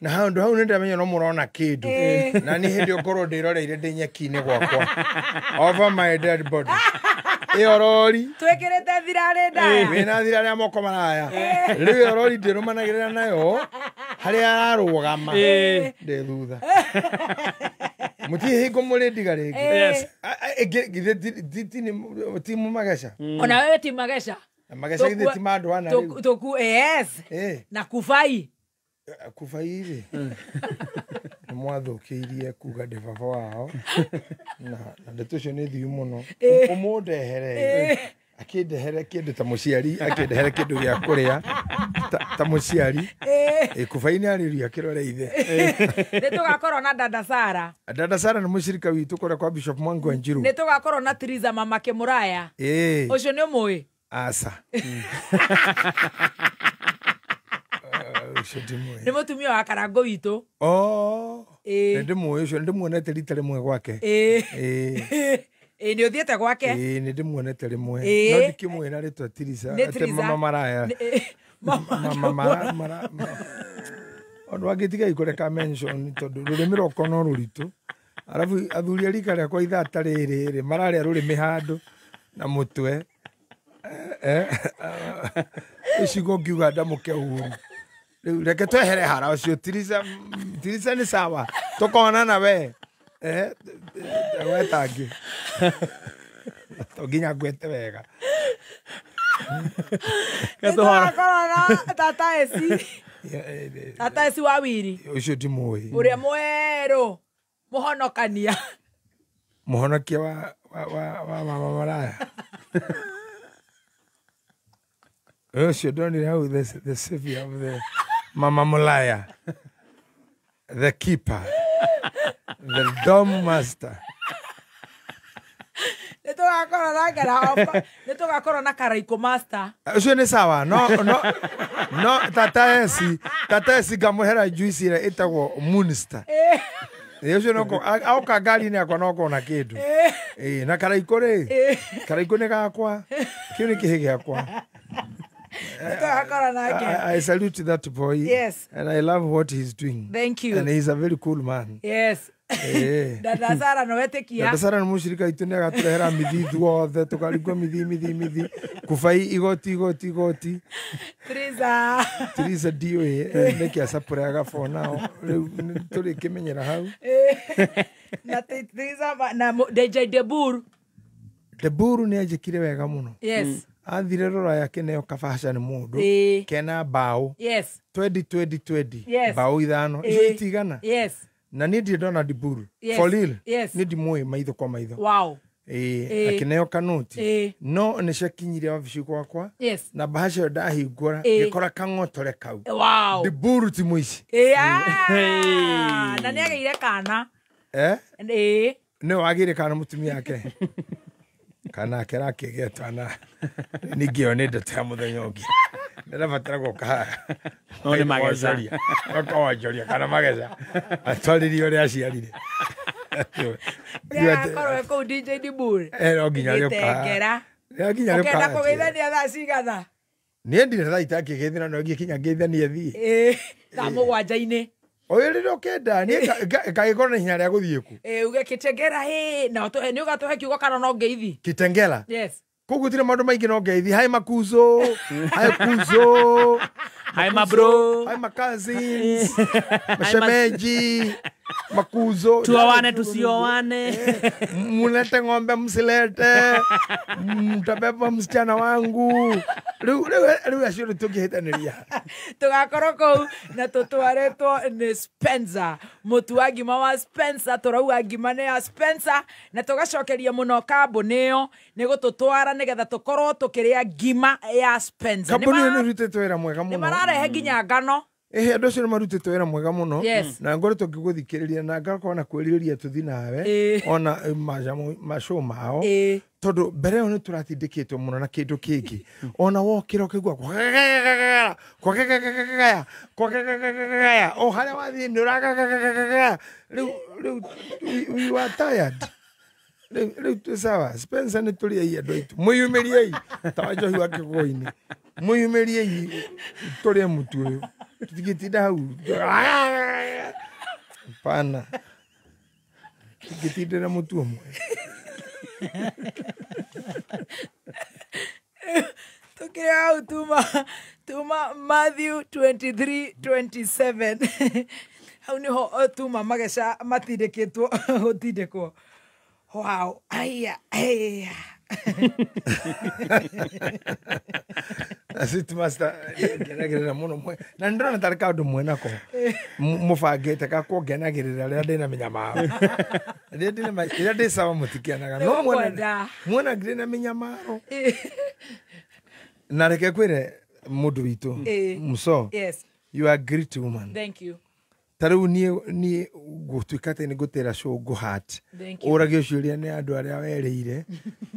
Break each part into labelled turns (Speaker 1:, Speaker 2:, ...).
Speaker 1: Na handũ hau nĩndamenya no mũrona kĩndũ. Na nĩ hĩndĩ ũkorwo ndĩroreire ndĩ nyeki-inĩ gwakwa. Over my dead body. Ĩyo rori.
Speaker 2: Twĩkĩrĩte thirarĩ ndaya.
Speaker 1: Wĩna thirarĩ ya moko maraya. Rĩu ĩyo rori ndĩrũmanagĩrĩra nayo harĩa ararũgama. Ndĩ thutha. Mũtirĩ hingo mũrĩ ndiga rĩngĩ.
Speaker 3: Yes.
Speaker 1: Githĩ ti Mageca?
Speaker 2: Ona wewe ti Mageca.
Speaker 1: Na Mageca githĩ ti ma andũ ana rĩu?
Speaker 2: Tũku yes. Na Kufai.
Speaker 1: Kufai rĩ. Nĩ mwathũkĩirie kuga ndĩ baba wao. Na ndeto icio nĩ thiu mũno. Ũmũndehere. Akĩndehere kĩndũ ta mũciari, akĩndehere kĩndũ gĩa kũrĩa ta mũciari. Kufai nĩ arĩria akĩrore ithe.
Speaker 2: Nĩ tũgakorwo na Dada Sara.
Speaker 1: Dada Sara nĩ mũcirika witũ kũrĩa kwa Bishop Mwangi wa Njiru.
Speaker 2: Nĩ tũgakorwo na Triza mama Kĩmũraya. Ũcio nĩ ũmũĩ?
Speaker 1: Aca. Ũcio ndimũĩ.
Speaker 2: Nĩ mũtumia wa Karangũ witũ.
Speaker 1: Nĩ ndĩmũĩ ũcio, nĩ ndĩmuonete rita rĩmwe gwake.
Speaker 2: Nĩ ũthiĩte gwake?
Speaker 1: Nĩ ndĩmuonete rĩmwe. No ndikĩmũĩ na rĩtwa Triza.
Speaker 2: Nĩ Triza.
Speaker 1: Mama Maraya.
Speaker 2: Mama
Speaker 1: Mama Ũndũ wangĩ tigai kũreka mention tondũ rũrĩmĩ rwakwa no rũritũ. Arabu athuri a rika rĩakwa ithaa ta rĩrĩ rĩ mararĩa rũrĩmĩ handũ na mũtwe. Icigo ngiuga ndamũke ũru. Rĩu reke twehere hara ũcio Triza, Triza nĩ sawa. Tũkonana we. Wetangĩ. To nginya ngwete wega.
Speaker 2: Nĩtũgakorwo na Tata Esi. Tata Esi wa Wiri.
Speaker 1: Ũcio ndimũĩ.
Speaker 2: Ũrĩa mwerũ mũhonokania.
Speaker 1: Mũhonokia wa mama Maraya. Ũcio ndonire hau the savior of the Mama Mulaya. The keeper. The dom master.
Speaker 2: Nĩtũgakorwo na Ngara, nĩtũgakorwo na Karaikũ master.
Speaker 1: Ũcio nĩ sawa. No, no, no, Tata Esi, Tata Esi ngamũhera juice ĩrĩa ĩtagwo Moonstar. Ũcio no aoka ngari-inĩ yakwa no kona kĩndũ. Na Karaikũ rĩ, Karaikũ nĩ gakwa. Kĩu nĩ kĩhĩ gĩakwa.
Speaker 2: Nĩtũgakorwo nake.
Speaker 1: I salute that boy.
Speaker 2: Yes.
Speaker 1: And I love what he's doing.
Speaker 2: Thank you.
Speaker 1: And he's a very cool man.
Speaker 2: Yes. Dada Sara no wetĩkia.
Speaker 1: Dada Sara nĩ mũcirika witũ, nĩ agatũrehera mithi ithuothe, tũkarigwo mithi mithi mithi. Kufai igoti igoti igoti.
Speaker 2: Triza.
Speaker 1: Triza ndiũĩ nĩkĩ acapũraga for now. Rĩu tũrĩkĩmenyera hau.
Speaker 2: Na Triza na DJ Debur.
Speaker 1: Debur nĩ anjĩkire wega mũno.
Speaker 2: Yes.
Speaker 1: Athire rũraya kĩneo kabaca nĩ mũndũ. Kena mbaũ.
Speaker 2: Yes.
Speaker 1: 20 20 20.
Speaker 2: Yes.
Speaker 1: Mbaũ ithano. Icio itigana.
Speaker 2: Yes.
Speaker 1: Na niĩ ndirĩ ndona Diburu.
Speaker 2: Yes.
Speaker 1: For real.
Speaker 2: Yes.
Speaker 1: Niĩ ndimũĩ maitho kwa maitho.
Speaker 2: Wow.
Speaker 1: Akĩneo kanoti. No nĩ ciakinyire wabici gwakwa.
Speaker 2: Yes.
Speaker 1: Na bahasha ĩyo ndahingũra ngĩkora kang'otore kau.
Speaker 2: Wow.
Speaker 1: Diburu ti mũici.
Speaker 2: Na nĩ agĩire kana.
Speaker 1: Nĩ wagĩire kana mũtumia wake. Kana akĩra twana. Ningĩ ĩyo nĩ ndeto ya mũthenya ũngĩ. Ndĩrabatara gũka haha.
Speaker 3: No nĩ Mageca.
Speaker 1: Oka wanjoria kana Mageca. Atwarĩrie ũrĩa aciarire.
Speaker 2: Nĩagakorwo kũu DJ Dibur.
Speaker 1: No nginya rĩũka haha.
Speaker 2: Gĩtengera.
Speaker 1: No nginya rĩũka
Speaker 2: Ũkenda
Speaker 1: haha.
Speaker 2: kũgeithania thaa cigana?
Speaker 1: Niĩ ndirĩ thaa itakĩgeithania no ngĩkinya ngeithanie thiĩ.
Speaker 2: Thaa mũgwanja-inĩ.
Speaker 1: Ũyũ rĩrĩa ũkenda niĩ ngagĩkorwo na ihinya rĩa gũthiĩ kũ.
Speaker 2: Uge Kitengela hĩ, na nĩ ũgatũhe kiugo kana no ngeithi?
Speaker 1: Kitengela?
Speaker 2: Yes.
Speaker 1: Koguo gũtirĩ maũndũ maingĩ no ngeithi. Hi makuzo, hi kuzo,
Speaker 3: hi ma bro,
Speaker 1: hi ma cousins, mashemeji, makuzo.
Speaker 3: Tuoane tusioane.
Speaker 1: Mulete ng'ombe msilete. Mtabeba msichana wangu. Rĩu acio tũngĩhĩtanĩria.
Speaker 2: Tũgakorwo kũu na tũtwarĩtwo nĩ Spencer. Mũtu wa ngima wa Spencer, tũrauga ngima nĩ ya Spencer, na tũgacokeria mũno kambuni ĩyo nĩ gũtũtwara nĩgetha tũkorwo tũkĩrĩa ngima ya Spencer.
Speaker 1: Kambuni ĩyo nĩ ĩrutĩte wĩra mwega mũno.
Speaker 2: Nĩ mararehe nginya ngano.
Speaker 1: Andũ acio nĩ marutĩte wĩra mwega mũno.
Speaker 2: Yes.
Speaker 1: Na ngoretwo ngĩgũthikĩrĩria na ngakorwo na kwĩrirĩria tũthiĩ nawe ona macow mao. Tondũ mbere ĩyo nĩ tũratindĩkĩtwo mũno na kĩndũ kĩngĩ. Ona wokĩra ũkaigua kwagagagagaya, o harĩa wathiĩ nĩ ũragagagagaya. Rĩu we are tired. Rĩu twĩ sawa. Spencer nĩ tũrĩei andũ aitũ. Mwĩyumĩriei ta wa njohi wa kĩgũi-inĩ. Mwĩyumĩriei tũrĩe mũtu ũyũ. Tũtingĩtinda hau. Pana. Tũtingĩtindĩra mũtu ũmwe.
Speaker 2: Tukire hau tuma Matthew 23:27. Hau niho tuma mageca matindĩkĩtwo gũtindĩkwo. Wow. Aya. Aya.
Speaker 1: Sweet Master ngenagĩrĩra mũno mwe na nĩndĩrona tarĩ kaũndũ mwenako mũbangĩte ga kũngenagĩrĩra rĩrĩa ndĩna mĩnyamaro. Rĩrĩa ndĩ sawa mũtikĩanaga no mwena ndĩna mĩnyamaro. Na reke kwĩre mũndũ witũ Muso.
Speaker 2: Yes.
Speaker 1: You are a great woman.
Speaker 2: Thank you.
Speaker 1: Ta rĩu niĩ gũtuĩka atĩ nĩ ngũtĩra show ngũhat. Ũragio ciũria nĩ andũ arĩa werĩire.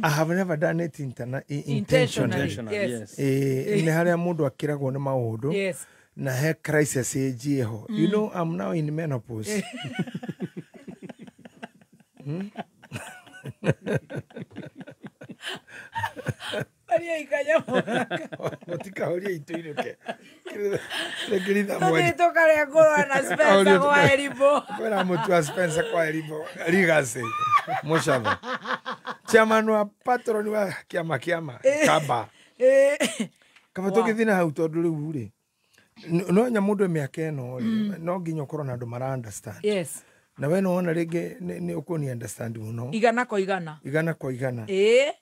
Speaker 1: I have never done it intentionally.
Speaker 2: Yes.
Speaker 1: Nĩ harĩa mũndũ akĩragwo nĩ maũndũ.
Speaker 2: Yes.
Speaker 1: Na he crisis ĩnjie ho. You know I'm now in menopause.
Speaker 2: Maria ikanya
Speaker 1: Mũtikahorie itũinũke. Rekeritha mweri.
Speaker 2: Tũthiĩ tũkarĩa ngũrwe na Spencer kwa Eribo.
Speaker 1: Kwĩna mũtu wa Spencer kwa Eribo. Legacy. Mũcatho. Chairman wa patron wa kĩama Kaba. Kaba tũgĩthiĩ na hau tondũ rĩu rĩ. No nya mũndũ mĩaka ĩno rĩ, no nginya ũkorwo na andũ mara understand.
Speaker 2: Yes.
Speaker 1: Na we no wona rĩngĩ nĩ ũkũni understand mũno.
Speaker 2: Igana kwa igana.
Speaker 1: Igana kwa igana.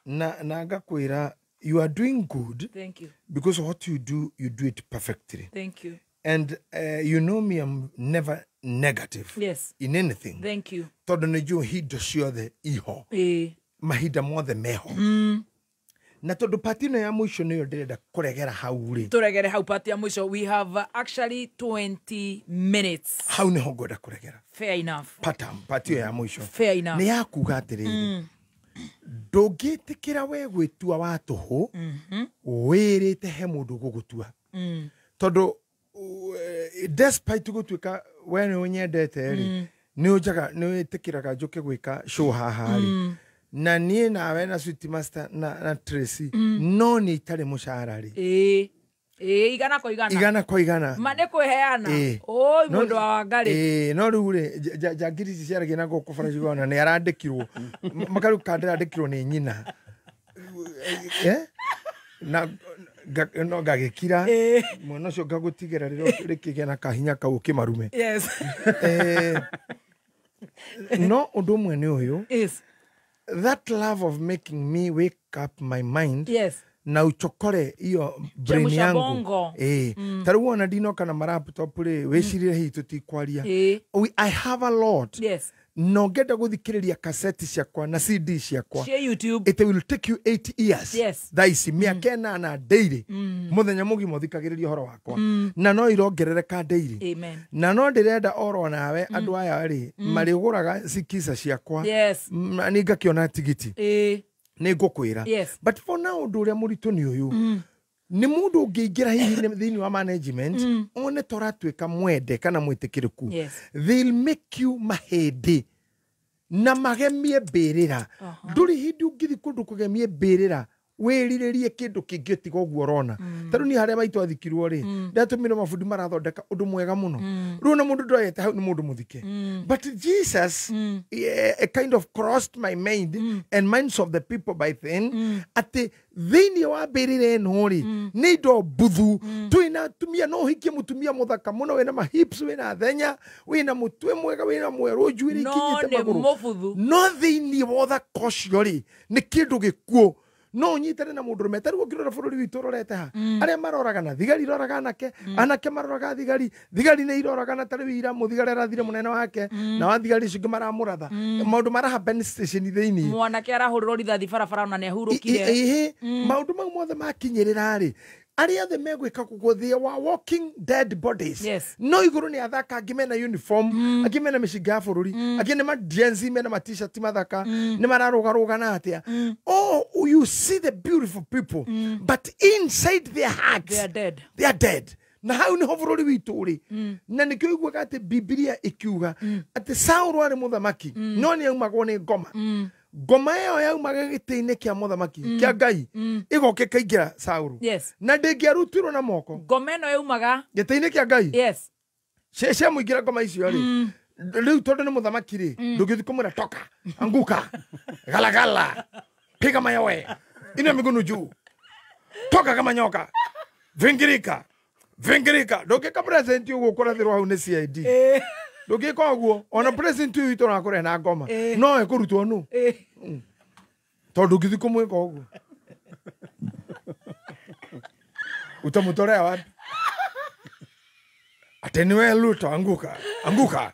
Speaker 1: Na ngakwĩra you are doing good.
Speaker 2: Thank you.
Speaker 1: Because what you do it perfectly.
Speaker 2: Thank you.
Speaker 1: And you know me, I'm never negative.
Speaker 2: Yes.
Speaker 1: In anything.
Speaker 2: Thank you.
Speaker 1: Tondũ nĩ njũĩ hinda ciothe iho. Mahinda mothe meho. Na tondũ part ĩno ya mũico nĩyo ndĩrenda kũregera hau rĩ.
Speaker 2: Tũregere hau part ya mũico. We have actually 20 minutes.
Speaker 1: Hau nĩho ngwenda kũregera.
Speaker 2: Fair enough.
Speaker 1: Part ĩyo ya mũico.
Speaker 2: Fair enough.
Speaker 1: Nĩ ya kuga atĩrĩrĩ. Ndũngĩtĩkĩra we gwĩtua wa tũhũ wĩrĩte he mũndũ gũgũtua. Tondũ despite gũtuĩka we nĩ ũnyendete rĩ, nĩ ũnjaga nĩ wĩtĩkĩraga njũke gwĩka show haha rĩ. Na niĩ nawe na Sweet Master na Tracy no nĩ itarĩ mũcara rĩ.
Speaker 2: Igana kwa igana.
Speaker 1: Igana kwa igana.
Speaker 2: Ma nĩ kwĩheana. Oi mũndũ wa Wangarĩ.
Speaker 1: No rĩu rĩ njangiri ici ciaragia na gũkũ bara cigona nĩ arandĩkirwo. Makarĩu kandĩrandĩkirwo nĩ nyina. Na no ngagĩkira mwana ũcio ngagũtigĩra rĩrĩa rĩkĩgĩa na kahinya kau ũkĩmarume.
Speaker 2: Yes.
Speaker 1: No ũndũ ũmwe nĩ ũyũ.
Speaker 2: Yes.
Speaker 1: That love of making me wake up my mind.
Speaker 2: Yes.
Speaker 1: Na uchokore iyo brain yangu. Ta rĩu wona ndinoka na maraptop rĩ, wĩcirire hihi tũtikwaria. I have a lot.
Speaker 2: Yes.
Speaker 1: No ngenda gũthikĩrĩria cassette ciakwa na CD ciakwa.
Speaker 2: Cia YouTube.
Speaker 1: It will take you 8 years.
Speaker 2: Yes.
Speaker 1: Thaa ici mĩaka ĩnana daily. Mũthenya mũgima ũthikagĩrĩria ũhoro wakwa. Na no irongerereka daily.
Speaker 2: Amen.
Speaker 1: Na no ndĩrenda oro nawe andũ aya rĩ marĩgũraga sikisa ciakwa.
Speaker 2: Yes.
Speaker 1: Na nĩ ngakĩona tigiti. Nĩ ngũkwĩra.
Speaker 2: Yes.
Speaker 1: But for now ũndũ ũrĩa mũritũ nĩ ũyũ. Nĩ mũndũ ũngĩingĩra hihi thĩinĩ wa management one ta ũratuĩka mwende kana mwĩtĩkĩrĩku.
Speaker 2: Yes.
Speaker 1: They'll make you mahĩndĩ na magemie mbĩrĩra. Ndũrĩ hĩndĩ ũngĩthiĩ kũndũ kũgemie mbĩrĩra wĩrirĩrie kĩndũ kĩngĩ tiga ũguo ũrona. Ta rĩu niĩ harĩa maitũ athikirwo rĩ, ndatũmire mabundi marathondeka ũndũ mwega mũno. Rĩu ona mũndũ ndoyete hau nĩ mũndũ mũthike. But Jesus a kind of crossed my mind and minds of the people by then atĩ thĩinĩ wa mbĩrĩra ĩno rĩ nĩ indo mbuthu. Twĩna atumia, no ũhikie mũtumia mũthaka mũno wĩna mahips, wĩna thenya, wĩna mũtwe mwega, wĩna mwerũ njuĩrĩ ikinyĩte magũrũ. No thĩinĩ wa ũthaka ũcio rĩ nĩ kĩndũ gĩkuũ. No ũnyitane na mũndũrũme. Ta rĩu ũngĩrora bũrũri witũ ũrorete ha, arĩa maroragana, thigari iroraga anake, anake maroraga thigari, thigari nĩ iroragana. Ta rĩu ira mũthigari arathire mũnene wake na wa thigari icio ingĩ maramũratha. Maũndũ mara happen station thĩinĩ.
Speaker 2: Mwanake arahũrĩrwo rithathi barabara ona nĩ ahurũkire.
Speaker 1: Maũndũ mau mothe makinyĩrĩra rĩ, arĩa othe megwĩka kũguo, they were walking dead bodies.
Speaker 2: Yes.
Speaker 1: No igũrũ nĩ athaka angĩ mena uniform, angĩ mena mĩcinga ya bũrũri, angĩ nĩ ma Gen Z mena ma t-shirt mathaka, nĩ mararũgarũga na atĩa. Oh, you see the beautiful people, but inside their hearts
Speaker 2: they are dead.
Speaker 1: They are dead. Na hau nĩho bũrũri witũ ũrĩ. Na nĩkĩo ũiguaga atĩ Bibilia ĩkiuga atĩ Saũlũ arĩ mũthamaki no nĩ aumagwo nĩ ngoma. Ngoma ĩyo yaumaga gĩtĩ-inĩ kĩa mũthamaki kĩa Ngai ĩgoka ĩkaingĩra Saũlũ.
Speaker 2: Yes.
Speaker 1: Na ndĩngĩarutirwo na moko.
Speaker 2: Ngoma ĩno yaumaga
Speaker 1: gĩtĩ-inĩ kĩa Ngai.
Speaker 2: Yes.
Speaker 1: Ciamũingĩra ngoma icio rĩ, rĩu tondũ nĩ mũthamaki rĩ, ndũngĩthiĩ kũmwĩra toka, anguka, galagala, piga mayowe, inua miguu juu, toka kama nyoka, vingirika, vingirika. Ndũngĩka president ũguo kũrathĩrwo hau nĩ CID. Ndũngĩka ũguo ona president ũyũ witũ no akũrehe na ngoma no ĩkũrutwo nũ tondũ ndũngĩthiĩ kũmwĩka ũguo. Utamutolea wapi? Ate niwe Ruto, anguka, anguka.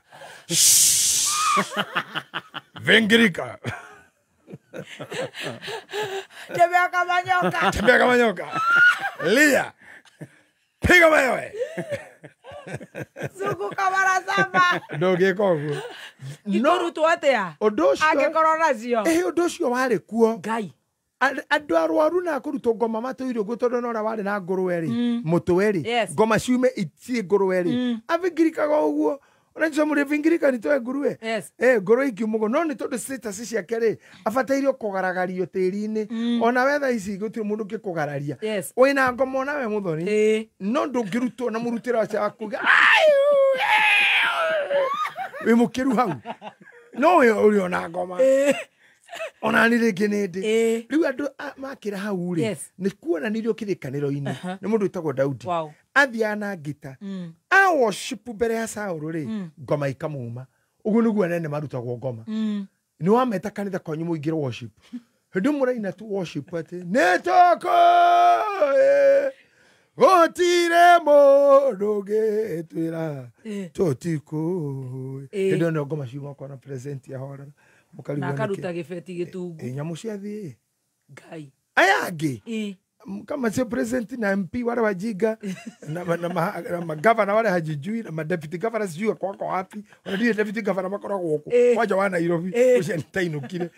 Speaker 1: Vingirika.
Speaker 2: Tembea kama nyoka.
Speaker 1: Tembea kama nyoka. Lia. Piga mayowe.
Speaker 2: Zunguka mara saba.
Speaker 1: Ndũngĩka ũguo.
Speaker 2: Ikũrutwo atĩa?
Speaker 1: Ũndũ ũcio
Speaker 2: angĩkorwo nacio.
Speaker 1: Ũndũ ũcio warĩ kuo.
Speaker 2: Ngai.
Speaker 1: Andũ arwaru na kũrutwo ngoma matũire ũguo tondũ no ũrĩa warĩ na ngũrwe rĩ, mũtwe rĩ, ngoma ciume itirĩ ngũrwe rĩ, abingirikaga ũguo. Unajua mlivingirika nitoe nguruwe.
Speaker 2: Yes.
Speaker 1: Nguruwe ikiuma ũguo. No nĩ tondũ status ciake rĩ, abatairio kũgaragario tĩri-inĩ. Ona we thaa ici gũtirĩ mũndũ ũngĩkũgararia.
Speaker 2: Yes.
Speaker 1: Wĩna ngoma ona we Mũthoni. No ndũngĩrutwo na mũrutĩre wacio wa kuga wĩ mũkĩru hau. No ũrĩ ona ngoma. Ona ni rĩngĩ nĩ ndĩ. Rĩu andũ makĩra hau rĩ, nĩ kuonanirio kĩrĩkanĩro-inĩ nĩ mũndũ wĩtagwo Daudi. Athiaga na ngita. A worship mbere ya Saũlũ rĩ, ngoma ikamuma. Ũguo nĩguo anene marutagwo ngoma. Nĩ wameta kanitha kwanyu mũingĩre worship. Hĩndĩ mũraina tu worship atĩ nĩ tũkũĩ gũtirĩ mũndũ ũngĩtwĩra tũtikũĩ. Hĩndĩ ĩyo nĩyo ngoma ciuma ũkona present yahorera.
Speaker 2: Na akaruta gĩbeti gĩtungu.
Speaker 1: Nyamũ ciathiĩ.
Speaker 2: Ngai.
Speaker 1: Aya angĩ kama sio president na MP wale wajinga na magavana wale hajijui na madeputy governor sijui kwako wapi. Wanajua deputy governor makoragwo huko waja wa Nairobi ucio nitainukire.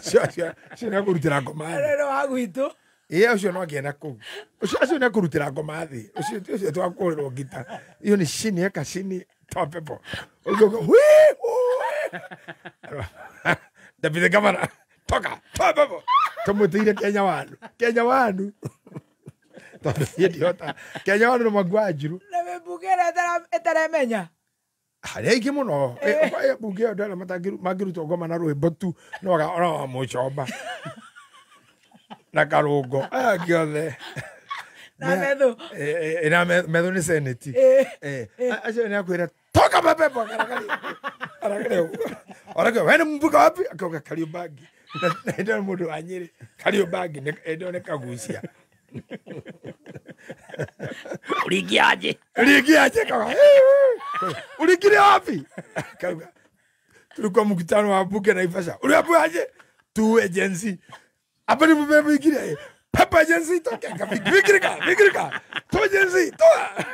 Speaker 1: Sio na kurutira ngoma.
Speaker 2: Rero wa gwitũ.
Speaker 1: Ucio no agĩe na kũu. Ucio nĩ akũrutĩra ngoma thĩ. Ucio twakũrĩrwo ngita. Iyo ni chini eka chini toa pepo. Deputy governor toka toa pepo. Tũmũtĩire Kenya wanu. Kenya wanu. Tondũ niĩ ndihota. Kenya wanu nĩ mangua njirũ.
Speaker 2: Na mbunge ĩrĩa ĩtaremenya.
Speaker 1: Harĩ aingĩ mũno. Mbunge ĩyo andũ arĩa mangĩrutwo ngoma na rwĩmbo tu no wa mũcomba. Na karũngo. Aya angĩ othe.
Speaker 2: Na methu.
Speaker 1: Na methu nĩ senate. Acio nĩ akwĩra toka mapepo. Arakaria. Wewe ni mbunge wapi? Akauga Kariobangi. Na mũndũ wa Nyĩrĩ Kariobangi nĩ nĩ kagucia.
Speaker 3: Uliingiaje?
Speaker 1: Uliingiaje kama? Uliingilia wapi? Kauga tulikuwa mkutano wa bunge Naivasha. Uliambiwaje? Tu agency. Hapa ni mbebe Pepa agency toka kabigirika bigirika. Tu agency toa.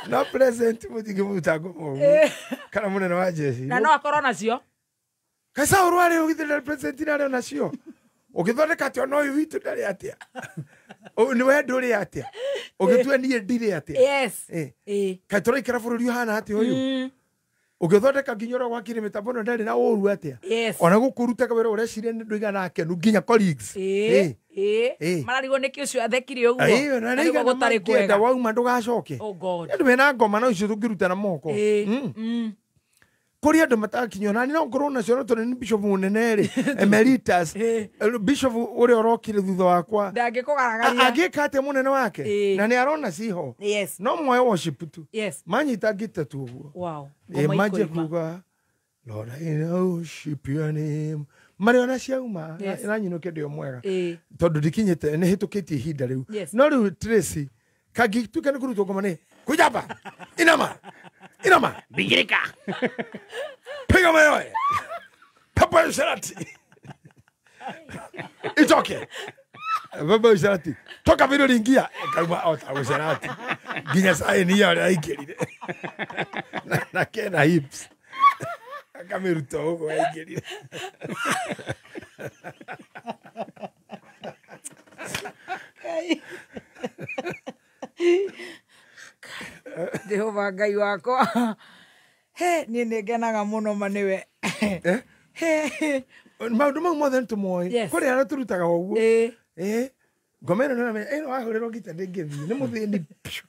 Speaker 1: Na present mutingimuta ngoma. Kana munene wa jeshi.
Speaker 2: Na no akorwo nacio.
Speaker 1: Kaĩ Saũlũ arĩ ũgithĩrĩra president arĩ onacio. Ũgĩthondeka atĩ ona ũyũ witũ ndarĩ atĩa. Nĩ we ndũrĩ atĩa. Ũgĩtua niĩ ndirĩ atĩa.
Speaker 2: Yes.
Speaker 1: Kaĩ tũraikara bũrũri ũhana atĩa ũyũ. Ũgĩthondeka nginya ũrĩa gwakire mĩtambo ĩno ndarĩ na ũru atĩa. Ona gũkũrutaga wĩra ũreciria nĩ ndũigana akenu nginya colleagues.
Speaker 2: Mararigwo nĩkĩ ũcio athekire ũguo.
Speaker 1: Na nĩ gũtarĩ kwega. Wauma ndũgacoke. Andũ mena ngoma no icio tũngĩruta na moko. Kũrĩ andũ matakinyio na no ngorwo nacio no tondũ nĩ bishop mũnene rĩ, emeritus, bishop ũrĩa ũrokire thutha wakwa.
Speaker 2: Ndangĩkũgaragaria.
Speaker 1: Angĩka atĩa mũnene wake? Na nĩ arona ciho. No moe worship tu. Manyita ngita tu ũguo.
Speaker 2: Wow.
Speaker 1: Manjie kuga Lord I worship your name. Marĩ ona ciauma na nyinũke ndĩ o mwega. Tondũ ndikinyĩte nĩ hĩtũkĩtie ihinda rĩu. No rĩu Tracy kangĩtuĩka nĩ kũrutwo ngoma nĩ kuja hapa. Inama. Inama.
Speaker 3: Bigirika.
Speaker 1: Piga mayowe. Pepo ya usherati. Itoke. Pepo ya usherati. Toka vile uliingia. Karuma ota usherati. Nginya saa ni ya aingĩrire. Na kena hips. Akamĩruta ũguo aingĩrire.
Speaker 2: Jehova Ngai wakwa. He, niĩ nĩ ngenaga mũno ma nĩwe.
Speaker 1: Eh? Maũndũ mau mothe nĩ tũmoĩ.
Speaker 2: Yes.
Speaker 1: Kũrĩ arĩa tũrutaga ũguo.
Speaker 2: Ĩĩ.
Speaker 1: Ĩĩ. Ngoma ĩno nĩũramenya, ĩno wahũrĩrwo ngita ndĩngĩthiĩ, nĩ mũthĩni piũ.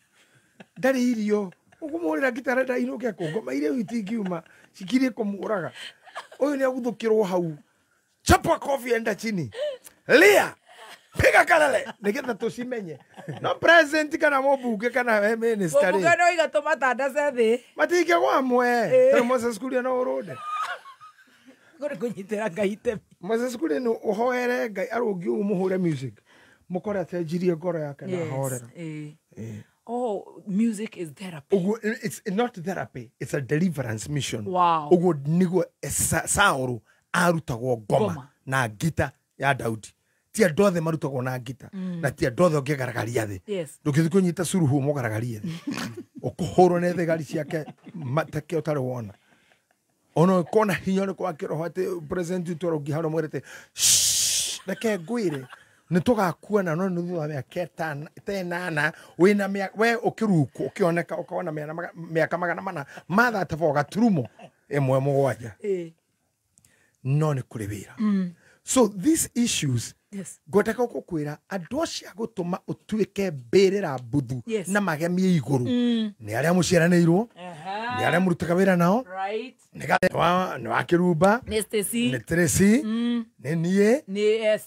Speaker 1: Ndarĩ irio. Ũkũmũhũrĩra ngita arenda inũke kũ? Ngoma iria rĩu itingiuma, cikirie kũmũraga. Ũyũ nĩ aguthũkĩrwo hau. Chapa kofi enda chini. Lia! Piga kelele! Nĩgetha tũcimenye. No president kana mũmbunge kana minister rĩ.
Speaker 2: Mũmbunge no iga tũmatandace thĩ.
Speaker 1: Matingĩgwa amwe.
Speaker 2: Ĩĩ.
Speaker 1: Tondũ Moses Kuria no ũrũnde.
Speaker 2: Kũrĩ kũnyitĩra Ngai itemi.
Speaker 1: Moses Kuria nĩ ũhoere Ngai arũngie ũguo mũhũre music. Mũkore acenjirie ngoro yake na ahorera.
Speaker 2: Ĩĩ.
Speaker 1: Ĩĩ.
Speaker 2: Oh, music is therapy.
Speaker 1: Ũguo it's not therapy, it's a deliverance mission.
Speaker 2: Wow.
Speaker 1: Ũguo nĩguo Saũlũ arutagwo ngoma
Speaker 2: Ngoma.
Speaker 1: na ngita ya Daudi. Ti andũ othe marutagwo na ngita na ti andũ othe ũngĩgaragaria thĩ.
Speaker 2: Yes.
Speaker 1: Ndũngĩthiĩ kũnyita curuhu ũmũgaragarie thĩ. Ũkũhũrwo nĩ thigari ciake mateke ũtarĩ wona. Ona ũkona hinya ũrĩkũ wa kĩroho atĩ president witũ arũngi harĩa ũmwĩrĩte "Shh, reke ngwĩre nĩ tũgakuona no nĩ thutha wa mĩaka ta ĩnana wĩna we ũkĩrukwo ũkĩoneka ũkona mĩaka 400 mathataba gaturumo 1.7.
Speaker 2: Ĩĩ.
Speaker 1: No nĩ kũrĩ wĩra. So these issues
Speaker 2: Yes.
Speaker 1: ngwendeka gũkwĩra andũ acio a gũtũma ũtuĩke mbĩrĩra mbuthu
Speaker 2: Yes.
Speaker 1: na magemie igũrũ nĩ arĩa mũciaranĩirwo, nĩ arĩa mũrutaga wĩra nao,
Speaker 2: Right.
Speaker 1: nĩ nĩ wa Kĩrumba,
Speaker 2: Nĩ Stacy.
Speaker 1: nĩ Tracy, nĩ niĩ,
Speaker 2: Nĩ yes.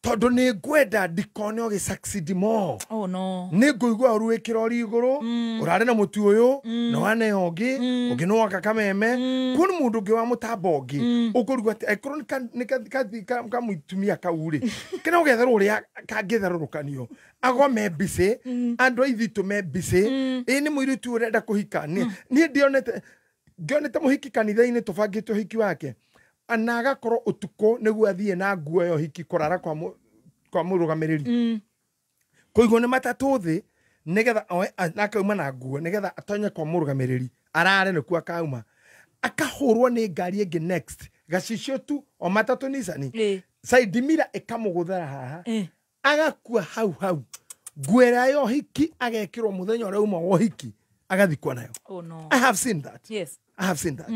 Speaker 1: tondũ nĩ ngwenda ndikone ũgĩ succeed more.
Speaker 2: Oh no.
Speaker 1: Nĩ ngũigua ũru wĩkĩra ũri igũrũ, ũrarĩ na mũtu ũyũ, nĩ waneo ũngĩ, ũngĩ nĩ woka kameme, kuo nĩ mũndũ ũngĩ wa mũtambo ũngĩ, ũkũrigwo atĩ angĩkorwo nĩ kamũtumia kau rĩ, kĩna ũgetherwo ũrĩa kangĩtherũrũkanio, agome mbicĩ, andũ a ithitũ me mbicĩ, ĩ nĩ mũirĩtu ũrenda kũhika, niĩ ndionete mũhiki kanitha-inĩ tũbangĩte ũhiki wake, na agakorwo ũtukũ nĩguo athiĩ na nguo ya ũhiki kũrara kwa mũrũgamĩrĩri. Kũigwo nĩ matatũ thĩ nĩgetha oe na akauma na nguo nĩgetha atonye kwa mũrũgamĩrĩri arare nĩkuo akauma, akahũrwo nĩ ngari ĩngĩ next gacicio tu o matatũ Nissan side mirror ĩkamũgũthera haha, agakua hau hau nguo ĩrĩa ya ũhiki agekĩrwo mũthenya ũrĩa uma wa ũhiki agathikwo nayo.
Speaker 2: Oh no.
Speaker 1: I have seen that.
Speaker 2: Yes.
Speaker 1: I have seen that.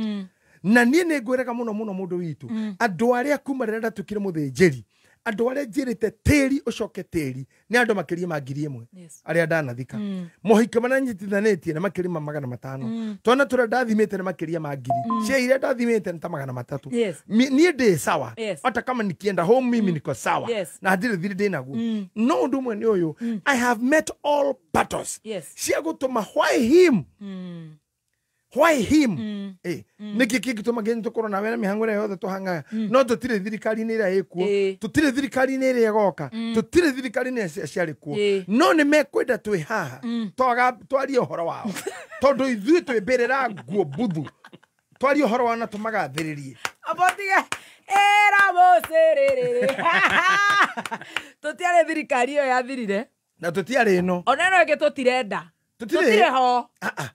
Speaker 1: Na niĩ nĩ ngwĩraga mũno mũno mũndũ witũ, andũ arĩa kuma rĩrĩa ndatuĩkire mũthĩnjĩri, andũ arĩa njĩrĩte tĩri ũcoke tĩri nĩ andũ makĩria ma 1,000
Speaker 2: Yes.
Speaker 1: arĩa ndanathika. Mohiki marĩa nyitithanĩtie nĩ makĩria ma 500. Twana tũrĩa ndathimĩte nĩ makĩria ma 1,000. Cia iria ndathimĩte nĩ ta 300.
Speaker 2: Yes.
Speaker 1: Niĩ ndĩ sawa.
Speaker 2: Yes.
Speaker 1: Hata kama nikienda home mimi niko sawa.
Speaker 2: Yes.
Speaker 1: Na ndirĩ thirĩ ndĩnaguo. No ũndũ ũmwe nĩ ũyũ, I have met all battles
Speaker 2: Yes.
Speaker 1: cia gũtũma why him? Why him? Nĩkĩ kĩngĩtũma nginya tũkorwo nawe na mĩhang'o ĩrĩa yothe tũhang'aga, no tũtirĩ thirikari-inĩ ĩrĩa ĩkuo, tũtirĩ thirikari-inĩ ĩrĩa ĩgoka, tũtirĩ thirikari-inĩ ĩrĩa ciarĩ kuo, no nĩ mekwenda twĩ haha twarie ũhoro wao, tondũ ithuĩ twĩ mbĩrĩra nguo mbuthu, twarie ũhoro wao na tũmagathĩrĩrie.
Speaker 2: Abotige era mũcĩrĩrĩrĩ. Tũtiarĩ thirikari ĩyo yathirire
Speaker 1: na tũtiarĩ ĩno,
Speaker 2: ona ĩno ĩngĩ tũtirenda,
Speaker 1: Tũtirĩ.
Speaker 2: tũtirĩ ho.
Speaker 1: Ah, ah.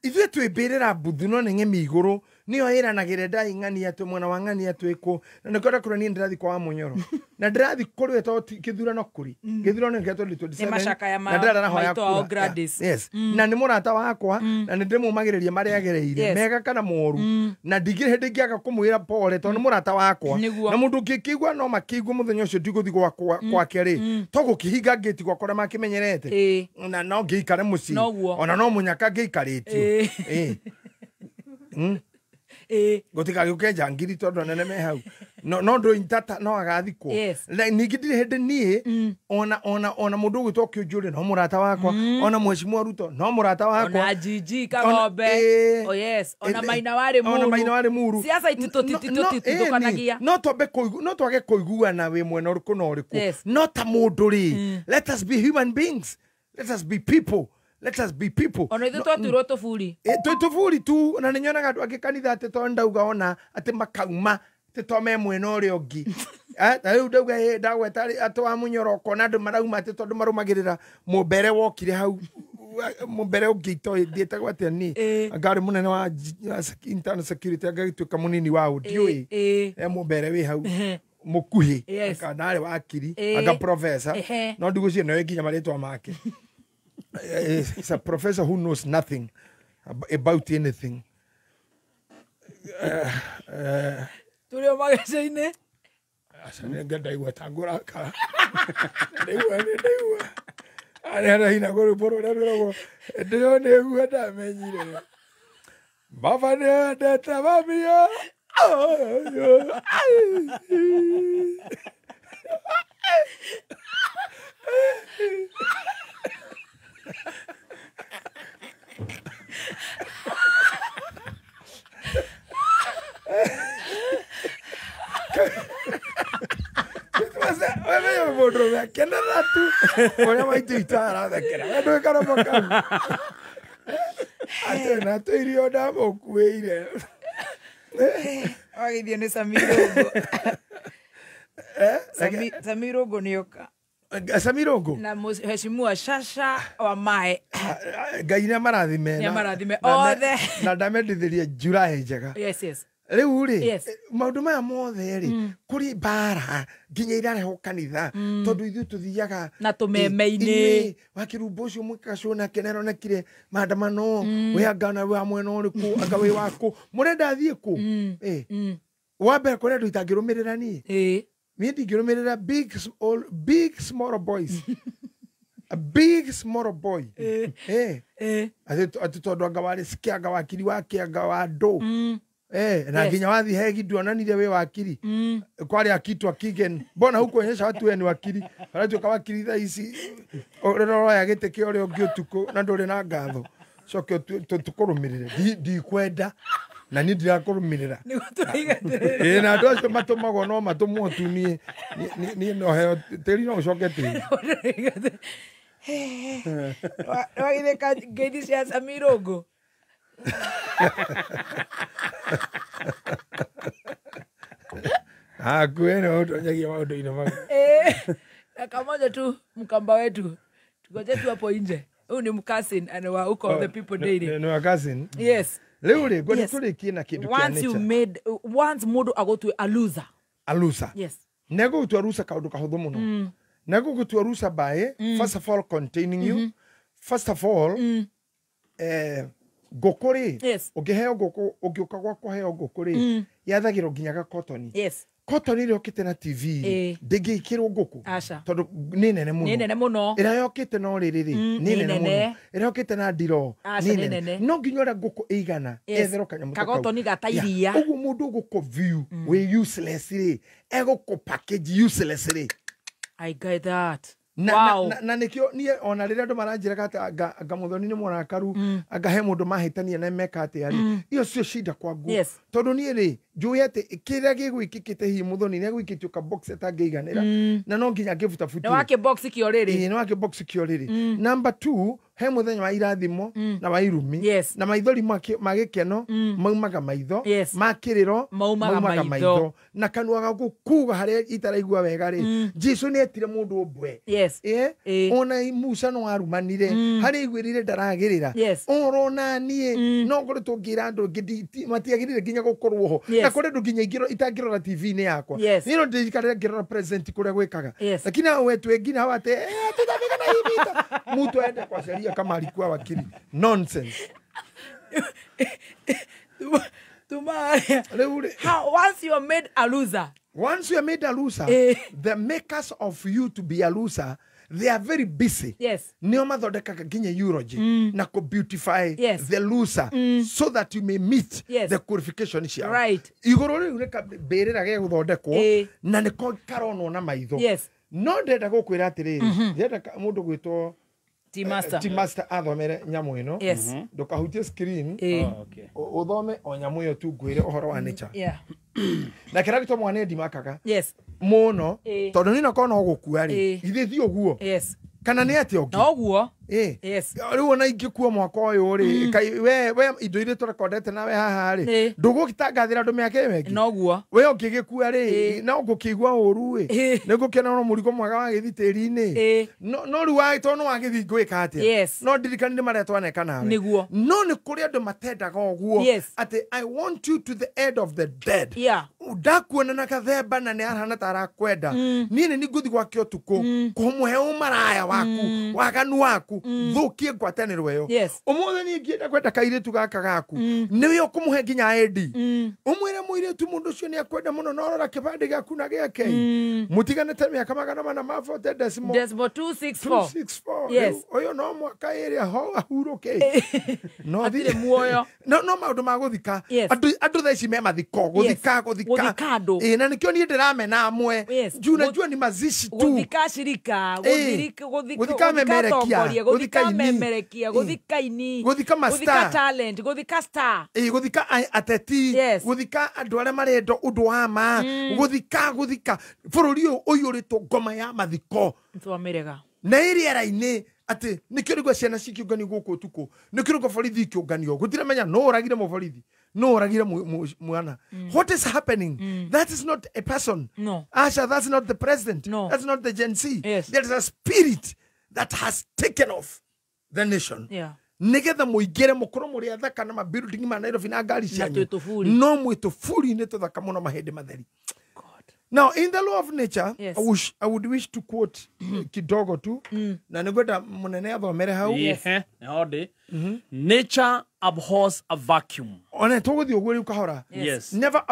Speaker 1: Ithuĩ twĩ mbĩrĩra mbuthu no nĩ ng'emi igũrũ nĩyo ĩranagĩra ndai ng'ania twĩ mwena wa ng'ania twĩkũ, na nĩkĩo ndakwĩra niĩ ndĩrathiĩ kwa Wamunyoro na ndĩrathiĩ kũrĩ we tondũ kĩthurano kũrĩ kĩthurano nĩ kĩa 2027
Speaker 2: Nĩ macakaya ma
Speaker 1: na ndĩranahoya
Speaker 2: maitũ wao
Speaker 1: kura.
Speaker 2: Gladys.
Speaker 1: Yes. Na nĩ mũrata wakwa na nĩ ndĩmũmagĩrĩria marĩa agereire
Speaker 2: Yes.
Speaker 1: mega kana moru, na ndingĩrĩ hĩndĩ ingĩaga kũmwĩra pole tondũ nĩ mũrata wakwa,
Speaker 2: Nĩguo.
Speaker 1: na mũndũ ũngĩkĩigua no makĩigua mũthenya ũcio ndigũthiĩ gwake rĩ, to gũkĩhinga ngĩti gwakwa ũrĩa makĩmenyerete,
Speaker 2: Ĩĩ.
Speaker 1: na no ngĩikare mũciĩ
Speaker 2: Noguo.
Speaker 1: ona no mũnyaka ngĩikarĩtio.
Speaker 2: Ĩĩ. Ĩĩ.
Speaker 1: Gũtigagĩũke njangiri tondũ anene me hau, no no ndũ tata no agathikwo.
Speaker 2: Yes.
Speaker 1: Na ningĩ ndirĩ hĩndĩ niĩ ona ona ona mũndũ ũgwĩtwo Kĩũnjũrĩ no mũrata wakwa, ona mheshimiwa Ruto no mũrata wakwa,
Speaker 2: Ona Gigi Kagombe.
Speaker 1: Ĩĩ.
Speaker 2: Oh yes. Ona
Speaker 1: Ĩĩ.
Speaker 2: Maina warĩ
Speaker 1: Ona
Speaker 2: Muru.
Speaker 1: Maina warĩ Muru.
Speaker 2: Siasa
Speaker 1: Ĩĩ,
Speaker 2: ititũtithũkanagia.
Speaker 1: no twambe no twage kũiguana wĩ mwena ũrĩkũ na ũrĩkũ,
Speaker 2: Yes.
Speaker 1: no ta mũndũ rĩ, let us be human beings, let us be people, let us be people.
Speaker 2: Ona ithuĩ twatuirwo tũburi.
Speaker 1: Twĩ tũburi tu, na nĩ nyonaga andũ angĩ kanitha atĩ to ndauga ona atĩ makauma atĩ to me mwena ũrĩa ũngĩ. Ta rĩu ndauga ndagweta atĩ wa Mũnyoro ũkona andũ marauma atĩ tondũ marũmagĩrĩra mũmbere wokire hau mũmbere ũngĩ itoĩ ndiĩtagwo atĩa niĩ, anga arĩ mũnene wa internal security, angagĩtuĩka mũnini wa ũ ndiũĩ, e mũmbere wĩ hau mũkuhĩ,
Speaker 2: Yes.
Speaker 1: kana arĩ wakiri,
Speaker 2: Ĩĩ.
Speaker 1: anga professor,
Speaker 2: Ehe.
Speaker 1: no ndigũciĩ noĩ nginya marĩtwa make. It's a professor who knows nothing. About anything.
Speaker 2: Tũrĩ o mageca-inĩ.
Speaker 1: Aca nĩ ndaigua ta ngũrakara. Ndaigua nĩ ndaigua. Arĩa araina rwĩmbo rũrĩa rwĩragwo ndĩyo nĩguo ndamenyire. Baba nĩendete mami. Mũndũ akenera tu ũrĩa maitũ itũ arathekera we ndwĩ karomo kau atĩ na tũirio ndamũkuĩire.
Speaker 2: Wageithio nĩ Samirongo. Samirongo nĩoka.
Speaker 1: Samirongo
Speaker 2: na mheshimiwa Shasha wa Mae.
Speaker 1: Ngai nĩ amarathime.
Speaker 2: Nĩ amarathime othe.
Speaker 1: Na ndamendithĩrie July njega.
Speaker 2: Yes, yes.
Speaker 1: Rĩu rĩ maũndũ maya mothe rĩ kũrĩ mbara nginya irarehwo kanitha tondũ ithuĩ tũthiaga
Speaker 2: na tũmeme-inĩ
Speaker 1: wakĩrumba ũcio mwĩkaga nake nĩaronekire maandamano we anga na wa mwena ũrĩkũ anga wĩ wakũ mũrenda athiĩ kũ. Wa mbere kũrĩ andũ itangĩrũmĩrĩra niĩ. Niĩ ndingĩrũmĩrĩra big small boys. A big small boy. Atĩ tondũ anga warĩ sikia anga wakiri wake anga wa ndũ. Na nginya wathi hegi nduonanire wĩ wakiri. Kwarĩ akitwa Kigen. Mbona hukuonyesha watu we ni wakiri? Aratuĩka wakiri thaa ici ũroya gĩtĩ kĩa ũrĩa ũngĩ ũtukũ na ndũrĩ na ngatho. Coke tũkũrũmĩrĩre. Ndikwenda na niĩ ndirakũrũmĩrĩra. Ĩĩ na andũ acio matũmagwo no matũmwo tu niĩ niĩ no heo tĩri no ũcoke tĩri.
Speaker 2: Wagithĩka ngeithi cia Samirongo.
Speaker 1: Hakuhĩ no ũtonyagia maũndũ-inĩ mau.
Speaker 2: Dakika moja tu mkamba wetu. Tugoje tu hapo nje. Huyu ni mkasin and wa huko the people daily.
Speaker 1: Ni wa cousin.
Speaker 2: Yes.
Speaker 1: Rĩu rĩ ngwenda tũrĩkie na kĩndũ kĩa nature.
Speaker 2: Once you made once mũndũ agũtue a loser.
Speaker 1: A loser.
Speaker 2: Yes.
Speaker 1: Negũgũtua loser kaũndũ kahũthũ mũno. Negũgũtua loser by first of all containing you. First of all ngũkũ rĩ ũngĩheo ngũkũ ũngĩũka gwakwa heo ngũkũ rĩ yathagĩrwo nginya gakotoni.
Speaker 2: Yes.
Speaker 1: Kotoni ĩrĩa yũkĩte na TV ndĩngĩkĩrwo ngũkũ tondũ nĩ nene mũno.
Speaker 2: Nĩ nene mũno.
Speaker 1: Ĩrĩa yũkĩte na ũrĩrĩ rĩ nĩ nene mũno. Ĩrĩa yũkĩte na ndiroo nĩ nene. No nginya ũrĩa ngũkũ ĩigana etherwo kanyamũ ta kau.
Speaker 2: Kagotoni gata iria.
Speaker 1: Ũguo mũndũ ũgũkũ view wĩ useless rĩ egũkũ package useless rĩ.
Speaker 2: I get that.
Speaker 1: Na nĩkĩo niĩ ona rĩrĩa andũ maranjĩraga atĩ anga Muthoni nĩ mũrakaru anga he mũndũ mahĩtania na meka atĩa rĩ iyo cio shida kwangu tondũ niĩ rĩ njũĩ atĩ kĩrĩa gĩgwĩkĩkĩte hihi Muthoni nĩ agwĩkĩtio ka box atangĩiganĩra na no nginya ngĩbutabutie.
Speaker 2: Nĩ wake box kĩo rĩrĩ.
Speaker 1: Ĩĩ nĩ wake box kĩo rĩrĩ. Number 2 he mũthenya wa irathimo na wa irumi na maithori ma gĩkeno maumaga maitho ma kĩrĩro maumaga maitho na kanua gaku kuga harĩa itaraigua wega rĩ Jesu nĩ etire mũndũ ũmbwe. Ona Musa no arumanire harĩa aiguĩrire ndaragĩrĩra orona niĩ no ngoretwo ngĩra andũ angĩ matiagĩrĩire nginya gũkorwo ho na kũrĩ andũ nginya itangĩrora TV-inĩ yakwa niĩ no ndĩikarĩre ngĩrora present kũrĩa gwĩkaga lakini hao wetu wengine hawa atĩ tutapigana hii vita mtu aende kwa sheria kama alikuwa wakili. Nonsense.
Speaker 2: Once you are made a loser.
Speaker 1: Once you are made a loser, the makers of you to be a loser, they are very busy.
Speaker 2: Yes.
Speaker 1: Nĩo mathondekaga nginya eulogy na kũ beautify the loser so that you may meet the qualification ciao.
Speaker 2: Right.
Speaker 1: Igũrũ rĩu nĩ mbĩrĩra gegũthondekwo na nĩko karonwo na maitho.
Speaker 2: Yes.
Speaker 1: No ndĩrenda gũkwĩra atĩrĩrĩ, ndĩrenda mũndũ gwĩtwo T-Master athomere nyamũ ĩno.
Speaker 2: Yes.
Speaker 1: Ndũkahutie screen. Ũthome o nyamũ ĩyo tu ngwĩre ũhoro wa nature.
Speaker 2: Yeah.
Speaker 1: Na kĩrĩa gĩtũmaga nĩ ndimakaga.
Speaker 2: Yes.
Speaker 1: Mũno tondũ niĩ nokorwo no gũkua rĩ githĩ ti ũguo.
Speaker 2: Yes.
Speaker 1: Kana nĩ atĩa ũngĩ?
Speaker 2: No ũguo. Yes.
Speaker 1: Rĩu ona ingĩkua mwaka ũyũ rĩ kai we indo iria tũrekondete nawe haha rĩ ndũgũgĩtangathĩra andũ mĩaka ĩyo ĩngĩ.
Speaker 2: No ũguo.
Speaker 1: We ũngĩgĩkua rĩ no ngũkĩigua ũru ĩ nĩ ngũkĩona no mũrigo mwega wagĩthiĩ tĩri-inĩ no rĩu tondũ nĩ wagĩthiĩ ngwĩka atĩa no ndirikanire marĩa twaneka nawe.
Speaker 2: Nĩguo.
Speaker 1: No nĩ kũrĩ andũ matendaga ũguo atĩ I want you to the end of the dead. Ndakuona na kathemba na nĩ arahana ta arakwenda niĩ nĩ ngũthiĩ gwake ũtukũ kũmũhe ũmaraya waku waganu waku waku thũkie ngwatanĩro ĩyo.
Speaker 2: Yes.
Speaker 1: Ũmũthĩ niĩ ingĩenda kwenda kairĩtu gaka gaku nĩwe ũkũmũhe nginya ID. Ũmwĩre mũirĩtu mũndũ ũcio nĩ akwenda mũno no rora kĩbandĩ gĩaku na gĩake mũtiganĩte mĩaka 440 decimal
Speaker 2: Decimal 264.
Speaker 1: 264.
Speaker 2: Yes.
Speaker 1: Ũyũ no mwaka ĩrĩa ho ahurũke no
Speaker 2: Hatirĩ muoyo.
Speaker 1: No maũndũ ma gũthika.
Speaker 2: Yes.
Speaker 1: Andũ thaa ici me mathiko gũthika
Speaker 2: Gũthika andũ.
Speaker 1: Ĩĩ, na nĩkĩo niĩ ndĩramena amwe.
Speaker 2: Yes.
Speaker 1: Juu najua ni mazishi tu.
Speaker 2: Gũthika cirika,
Speaker 1: Gũthika memerekia,
Speaker 2: atongoria,
Speaker 1: gũthika
Speaker 2: gũthika
Speaker 1: ini.
Speaker 2: memerekia, gũthika ini,
Speaker 1: Gũthika ma
Speaker 2: gũthika
Speaker 1: star.
Speaker 2: talent, gũthika star.
Speaker 1: Ĩĩ, gũthika ateti.
Speaker 2: Yes.
Speaker 1: Gũthika andũ arĩa marenda ũndũ wa ma. Gũthika bũrũri ũyũ ũiyũrĩtwo ngoma ya mathiko
Speaker 2: Nĩtwamĩrega.
Speaker 1: na ĩrĩera-inĩ atĩ nĩkĩo rĩgua ciana cikĩũnganio gũkũ ũtukũ, nĩkĩo rĩgua borithi ikĩũnganio gũtiramenya no ũragire mũborithi, no ũragire mwana. What is happening? That is not a person.
Speaker 2: No.
Speaker 1: Asha, that's not the president.
Speaker 2: No.
Speaker 1: That's not the Gen Z.
Speaker 2: Yes.
Speaker 1: There is a spirit that has taken off the nation.
Speaker 2: Yeah.
Speaker 1: Nigetha mũingĩre mũkorwo mũrĩ athaka na mabuilding ma Nairobi na ngari cianyu
Speaker 2: twĩ tũburi.
Speaker 1: no mwĩ tũburi-inĩ tũthaka mũno mahĩndĩ matheri.
Speaker 2: God.
Speaker 1: Now, in the law of nature,
Speaker 2: Yes.
Speaker 1: I would wish to quote kidogo tu na nĩngwenda mũnene athomere hau.
Speaker 3: Ihe, nĩho. Nature abhors a vacuum.
Speaker 1: Ona tũgũthiĩ ũguo rĩu kahora.
Speaker 3: Yes.
Speaker 1: Never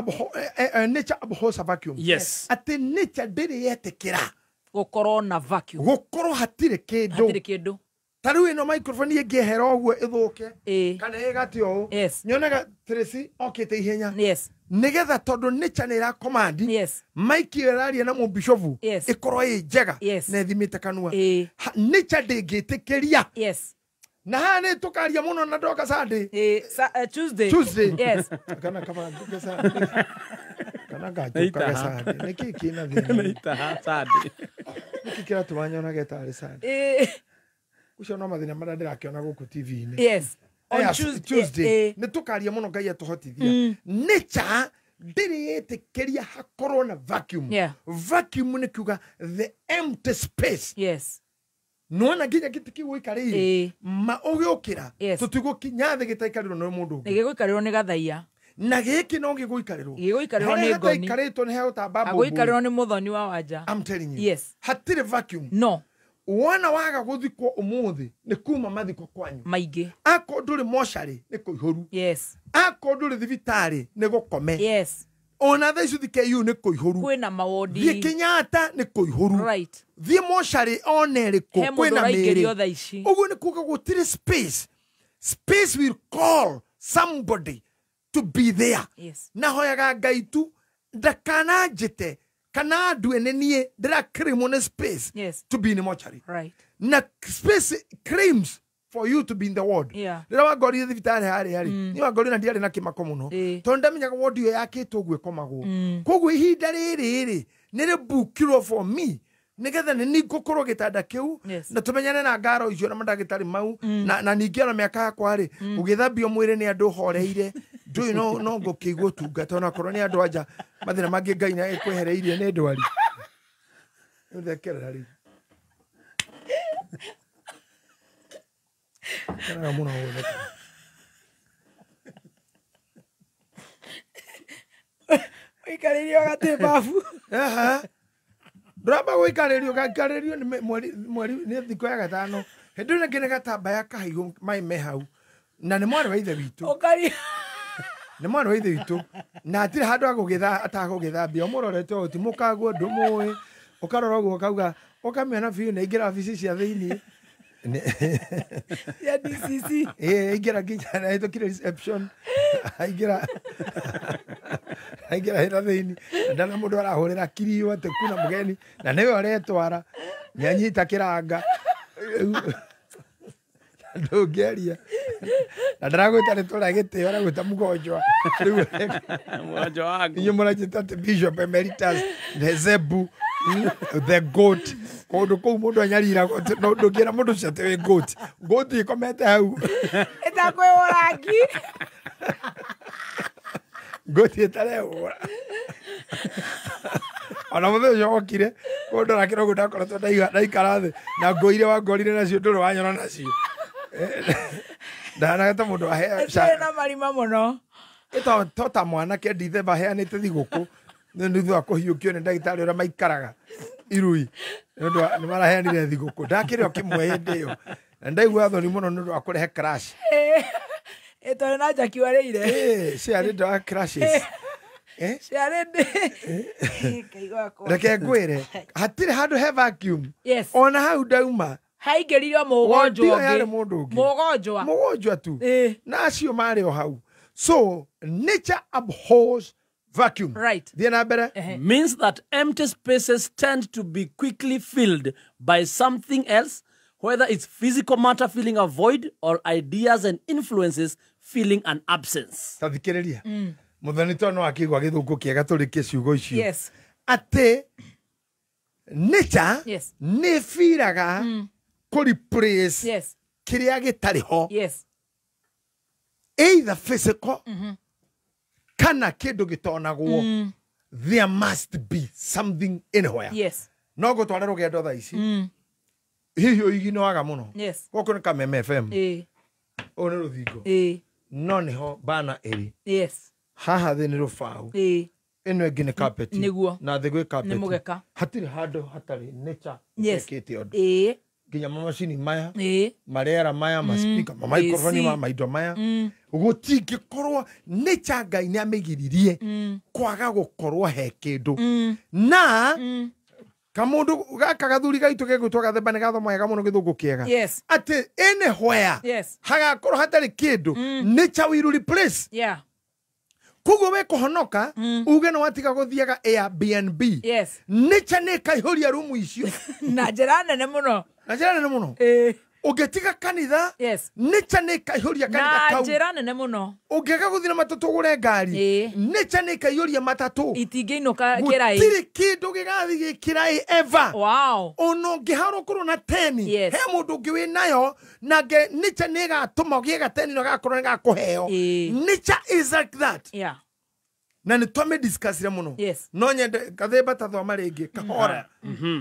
Speaker 1: nature abhors a vacuum.
Speaker 3: Yes.
Speaker 1: Atĩ nature ndĩrĩ yetĩkĩra
Speaker 2: Gũkorwo na vacuum.
Speaker 1: gũkorwo hatirĩ kĩndũ.
Speaker 2: Hatirĩ kĩndũ.
Speaker 1: Ta rĩu ĩno microphone ĩngĩehera ũguo ĩthũke
Speaker 2: Ĩĩ.
Speaker 1: kana ĩgate ũũ,
Speaker 2: Yes.
Speaker 1: nyonaga Tracy okĩte ihenya
Speaker 2: Yes.
Speaker 1: nigetha tondũ nature nĩ ĩracommand
Speaker 2: Yes.
Speaker 1: maiki ĩyo ĩraria na mũbishobu
Speaker 2: Yes.
Speaker 1: ĩkorwo ĩ njega
Speaker 2: Yes.
Speaker 1: na ĩthimĩte kanua.
Speaker 2: Ĩĩ.
Speaker 1: Nature ndĩngĩtĩkĩria.
Speaker 2: Yes.
Speaker 1: Na haha nĩ tũkaria mũno na ndoka Sunday.
Speaker 2: Ĩĩ, Tuesday.
Speaker 1: Tuesday.
Speaker 2: Yes.
Speaker 1: Kana kaba njuke Sunday. Kana nganjũkage Sunday. Nĩkĩ kĩna thĩna?
Speaker 3: Itaha Sunday.
Speaker 1: Nĩkĩ kĩratũma nyonage tarĩ Sunday?
Speaker 2: Ĩĩ.
Speaker 1: Ũcio no mathĩna marĩa ndĩrakĩona gũkũ TV-inĩ.
Speaker 2: Yes. On
Speaker 1: Yes,
Speaker 2: Tuesday.
Speaker 1: Tuesday.
Speaker 2: Ĩĩ.
Speaker 1: Nĩ tũkaria mũno Ngai atũhotithia. Nature ndĩrĩ yetĩkĩria hakorwo na vacuum.
Speaker 2: Yeah.
Speaker 1: Vacuum nĩ kuga the empty space.
Speaker 2: Yes.
Speaker 1: Nĩwona nginya gĩtĩ kĩu ũikarĩire
Speaker 2: Ĩĩ.
Speaker 1: ma ũgĩũkĩra
Speaker 2: Yes.
Speaker 1: tũtigũkinya thĩ gĩtaikarĩrwo nĩ mũndũ ũngĩ.
Speaker 2: Nĩ gĩgũikarĩrwo nĩ gathaia.
Speaker 1: Na gĩkĩ no gĩgũikarĩrwo.
Speaker 2: Gĩgũikarĩrwo nĩ
Speaker 1: Harĩa
Speaker 2: ngoni.
Speaker 1: hataikarĩtwo nĩ hegũtamba mbũmbũĩ.
Speaker 2: Agũikarĩrwo nĩ mũthoni wa wanja.
Speaker 1: I'm telling you.
Speaker 2: Yes.
Speaker 1: Hatirĩ vacuum.
Speaker 2: No.
Speaker 1: Wona waga gũthikwo ũmũthĩ nĩ kuma mathiko kwanyu.
Speaker 2: Maingĩ.
Speaker 1: Akorwo ndũrĩ mocarĩ nĩ kũihũru.
Speaker 2: Yes.
Speaker 1: Akorwo ndũrĩ thibitarĩ nĩ gũkome.
Speaker 2: Yes.
Speaker 1: Ona thaa ici KU nĩ kũihũru.
Speaker 2: Kwĩna mawondi.
Speaker 1: Thiĩ Kenyatta nĩ kũihũru.
Speaker 2: Right.
Speaker 1: Thiĩ mocarĩ ona ĩrĩkũ
Speaker 2: He mũndũ
Speaker 1: kwĩna
Speaker 2: ũraingĩrio
Speaker 1: mĩĩrĩ.
Speaker 2: thaa ici.
Speaker 1: Ũguo nĩ kuga gũtirĩ space. Space will call somebody to be there.
Speaker 2: Yes.
Speaker 1: Na hoyaga Ngai tu ndakananjĩte kana ndue nĩ niĩ ndĩrakĩrĩmwo nĩ space
Speaker 2: Yes.
Speaker 1: to be in mortuary.
Speaker 2: Right.
Speaker 1: Na space claims for you to be in the ward.
Speaker 2: Yeah.
Speaker 1: Rĩrĩa wangorire thibitarĩ harĩa rĩ, niĩ wangorire na ndiarĩ na kĩmako mũno
Speaker 2: Ĩĩ.
Speaker 1: tondũ ndamenyaga ward ĩyo yakĩtwo ũguo ĩkomagwo. Koguo ihinda rĩrĩ rĩ nĩ rĩbukirwo for me nigetha nĩ niĩ ngũkorwo gĩtanda kĩu
Speaker 2: Yes.
Speaker 1: na tũmenyane na ngaro icio na mandagĩtarĩ mau na ningĩ ona mĩaka yakwa rĩ gũgĩthambio mwĩrĩ nĩ andũ horeire ndũĩ no ngũkĩigua ũtungata onakorwo nĩ andũ anja mathĩna mangĩ Ngai nĩ ekwehereirie nĩ ndwari. Ũthekerera rĩu. Kenaga mũno gũtheka.
Speaker 2: Ũikarĩirio gatĩ babu.
Speaker 1: Aha. Ndũramba gũikarĩrio gaikarĩrio nĩ mweri nĩ thikũ ya gatano hĩndĩ ĩyo ningĩ nĩ gatambaya kahaihũ maĩ me hau na nĩ mwarĩ wa ithe witũ.
Speaker 2: Ũkari.
Speaker 1: Nĩ mwarĩ wa ithe witũ na hatirĩ handũ atagũgĩthambia ũmũrorete ũũ ti mũkaguo ndũmũĩ ũkarora ũguo ũkauga ũkamĩona biũ nĩ aingĩra wabici cia thĩiniĩ.
Speaker 2: Ya DCC.
Speaker 1: Ĩĩ, aingĩra nginya ahĩtũkire reception aingĩra hĩna thĩiniĩ ndana mũndũ arahũrĩra kirio atĩ kuna mũgeni na nĩwe ũretwara nĩanyita kĩranga ndũngĩaria na ndaragwĩta rĩtwa rĩa gĩtĩo aragwĩta mũgonjwa. Rĩu
Speaker 3: Mũgonjwa waku.
Speaker 1: Inyuĩ mũranjĩta atĩ Bishop Emeritus the Zebu the goat kũndũ kũu mũndũ anyariragwo ndũngĩra mũndũ ũcio atĩ wĩ goat. Goat ĩkomete hau.
Speaker 2: Ĩtakwĩhũra ngi.
Speaker 1: Goat ĩtarehũra. Ona mũthenya ũcio wokire kũndora kĩroko ndakoretwo ndaikara thĩ na ngũ iria wangorire nacio ndũrĩ wanyona nacio. Ndahanaga ta mũndũ
Speaker 2: Ĩtarĩ na marima mũno.
Speaker 1: To ta mwanake ndithemba aheanĩte thigũkũ nĩ thutha wa kũhiũkio nĩ ndagĩtarĩ ũrĩa maikaraga irui nĩ ũndũ nĩ maraheanire thigũkũ ndakĩrĩ o kĩmwe hĩndĩ ĩyo Na ndaigua thoni mũno nĩ ũndũ wa kũrehe crash.
Speaker 2: Tondũ na Jackie warĩire.
Speaker 1: Ciarĩ ndawa crashes.
Speaker 2: Ciarĩ Ngai wakwa.
Speaker 1: Reke ngwĩre hatirĩ handũ he vacuum.
Speaker 2: Yes.
Speaker 1: Ona hau ndauma
Speaker 2: haingĩririo mũgonjwa
Speaker 1: ũngĩ. Mũndũ ũngĩ. Mũgonjwa tu. Na acio marĩ o hau. So nature abhors vacuum.
Speaker 2: Right.
Speaker 1: Thiĩ na mbere.
Speaker 3: Means that empty spaces tend to be quickly filled by something else, whether it's physical matter filling a void or ideas and influences filling an absence.
Speaker 1: Ta thikĩrĩria. Mũthoni to no akĩigua gĩthũngũ kĩega tũrĩkie ciugo icio.
Speaker 2: Yes.
Speaker 1: Atĩ nature
Speaker 2: yes.
Speaker 1: nĩ biraga kũ replace
Speaker 2: yes.
Speaker 1: kĩrĩa gĩtarĩ ho.
Speaker 2: Yes.
Speaker 1: Either physical kana kĩndũ gĩtonagwo. There must be something anywhere.
Speaker 2: Yes.
Speaker 1: No ngũtware rũgendo thaa ici. Hihi ũigi nĩ waga mũno.
Speaker 2: Yes.
Speaker 1: Gũkũ nĩ Kameme FM. Ũyũ nĩ rũthingo. No nĩho bana ĩrĩ.
Speaker 2: Yes.
Speaker 1: Haha thĩ nĩ rũbaũ. Ĩno ĩngĩ nĩ carpet.
Speaker 2: Nĩguo.
Speaker 1: Na thĩ gwĩ carpet.
Speaker 2: Nĩ mũgeka.
Speaker 1: Hatirĩ handũ hatarĩ nature
Speaker 2: yes.
Speaker 1: ĩkĩte ũndũ. Nginya mamacini maya. Marera maya, ma speaker, ma microphone ma maindo maya. Gũtingĩkorwo nature Ngai nĩ amĩgiririe kwaga gũkorwo he kĩndũ. Na kamundu gaka gathuri gaitũ gegwĩtwo Gathemba nĩ gathoma wega mũno gĩthũngũ kĩega.
Speaker 2: Yes.
Speaker 1: Atĩ anywhere
Speaker 2: yes.
Speaker 1: hagakorwo hatarĩ kĩndũ nature will replace.
Speaker 2: Yeah.
Speaker 1: Koguo we kũhonoka uge nĩ watiga gũthiaga Airbnb.
Speaker 2: Yes.
Speaker 1: Nature nĩ ĩkaihũria rumu icio.
Speaker 2: Na njĩra nene mũno.
Speaker 1: Na njĩra nene mũno. Ũngĩtiga kanitha
Speaker 2: yes.
Speaker 1: nature nĩ ĩkaihũria kanitha kau.
Speaker 2: Na njĩra nene mũno.
Speaker 1: Ũngĩaga gũthiĩ na matatũ ũgũre ngari. Nature nĩ ĩkaihũria matatũ.
Speaker 2: Itingĩinũka kĩraĩ.
Speaker 1: Gũtirĩ kĩndũ gĩgathiĩ gĩkĩraĩ ever.
Speaker 2: Wow.
Speaker 1: Ona ũngĩhara ũkorwo na teni.
Speaker 2: Yes.
Speaker 1: He mũndũ ũngĩ wĩ nayo na nature nĩ ĩgatũma ũgĩe gateni na gakorwo nĩ gakũheo. Nature is like that.
Speaker 2: Yeah.
Speaker 1: Na nĩ twamĩdiscussire mũno.
Speaker 2: Yes.
Speaker 1: No nyende Gathemba ta thoma rĩngĩ kahora